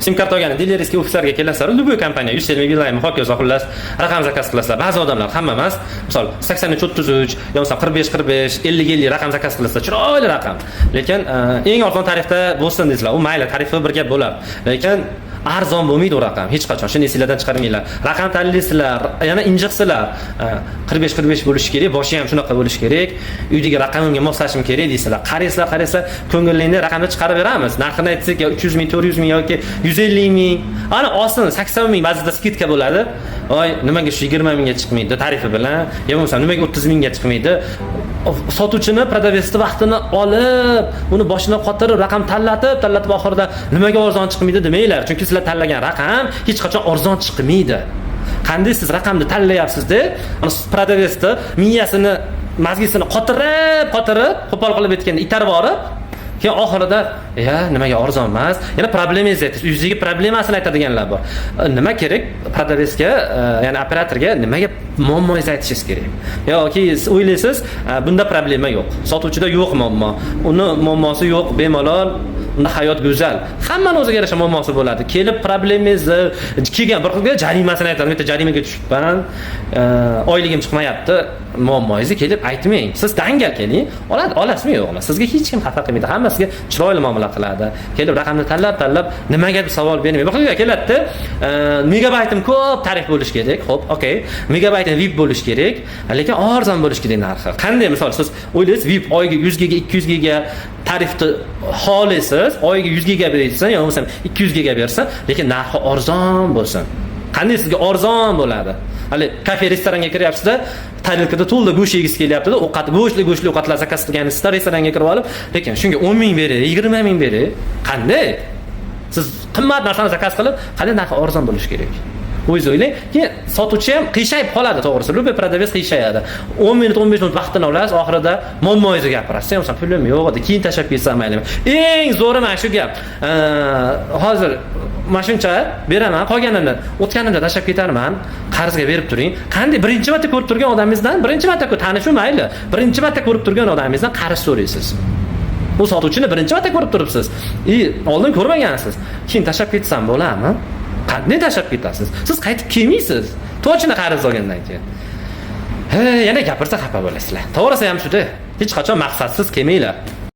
Sim karta olgani дилерский ofislarga kelasizlar, любой kompaniya, Ucell, Beeline, hokazo, xullas, raqam zakaz qilasizlar. Ba'zi odamlar, hamma emas, misol 83 33 yo bo'lmasam 45 45, 50 50 raqam zakaz qilasizlar, chiroyli raqam. Lekin eng arzon tarifda bo'lsin deysizlar. U mayli, tarifi bir gap bo'lar. Lekin arzon bo'lmaydi u raqam hech qachon. Shuni esinglardan chiqarmanglar. Raqam tanlaysizlar, yana injiqsizlar. 45 45 bo'lishi kerak, boshi ham shunaqa bo'lishi kerak. Uydagi raqamimga moslashim kerak deysizlar. Qaraysizlar, qaraysizlar, ko'ngilingda raqamni chiqarib beramiz. Narxini aytsak, yo 300 ming, 400 ming yoki 150 ming. Ana olsin, 80 ming, ba'zida скидка bo'ladi. Voy, nimaga shu 20 mingga chiqmaydi tarifi bilan? Yo bo'lmasam nimaga 30 mingga chiqmaydi? Sotuvchini, продавец ni vaqtini olib, uni boshini qotirib, raqam tanlatib, tanlatib, oxirida nimaga arzon chiqmaydi demanglar. Chunki sizlar tanlagan raqam hech qachon arzon chiqmaydi. Qanday siz raqamni tanlayapsiz-da, продавец ni miyasini, mazgisini qotirib, qotirib, qo'pol qilib aytganda itarib borib, keyin oxirida ya nimaga arzon emas, yana problemangizni aytasiz, yuziga problemasini aytadiganlar bor. Nima kerak продавец ga, ya'ni operatorga nimaga muammoingizni aytishingiz kerak? Yoki siz o'ylaysiz, bunda problema yo'q, sotuvchida yo'q muammo, uni muammosi yo'q, bemalol, unda hayot go'zal. Hammani o'ziga yarasha muammosi bo'ladi. Kelib problemangizni kelgan bir xilga jarimasini aytadi, bitta jarimaga tushibman, oyligim chiqmayapti. Muammoingizni kelib aytmang. Siz dangal keling, oladi, olasizmi, yo'qmi? Sizga hech kim xafa qilmaydi, hamma sizga chiroyli muomala qiladi. Kelib raqamni tanlab, tanlab nimaga deb savol bermang. Bir xilga keladida, megabaytim ko'p tarif bo'lishi kerak. Xo'p, okey. Megabaytim VIP bo'lishi kerak, lekin arzon bo'lishi kerak narxi. Qanday, misol, siz o'ylaysiz, VIP oyiga 100 giga, 200 giga tarifni xohlaysiz, oyiga 100 giga bersin, yo bo'lmasam 200 giga bersin, lekin narxi arzon bo'lsin. Qanday sizga arzon bo'ladi? Hali kafe, restoranga kiryapsizda, tarelkada to'la go'sht yegisi kelyapti-da, ovqat, go'shtli go'shtli ovqatlar zakaz qilgansizda, restoranga kirib olib, lekin shunga 10 ming beray, 20 ming beray. Qanday? Siz qimmat narsani zakaz qilib, qanday narxi arzon bo'lishi kerak? O'zingiz o'ylang. Keyin sotuvchi ham qiyshayib qoladi, to'g'risi. Любой продавец qiyshayadi. 10 minut, 15 minut vaqtini olasiz, oxirida muammoingizni gapirasiz. Sen bo'lsam pulim yo'q edi, keyin tashlab ketsam maylimi? Eng zo'ri mana shu gap. Hozir mana shuncha beraman, qolganini o'tganimda tashlab ketarman, qarzga berib turing. Qanday birinchi marta ko'rib turgan odamingizdan, birinchi marta tanishuv mayli, birinchi marta ko'rib turgan odamingizdan qarz so'raysiz. Bu sotuvchini birinchi marta ko'rib turibsiz. И oldin ko'rmagansiz. Keyin tashlab ketsam bo'ladimi? Qanday tashlab ketasiz? Siz qaytib kelmaysiz. Точно qarz olgandan keyin. He, yana gapirsa xafa bo'lasizlar. To'g'risi ham shuda. Hech qachon maqsadsiz kelmanglar.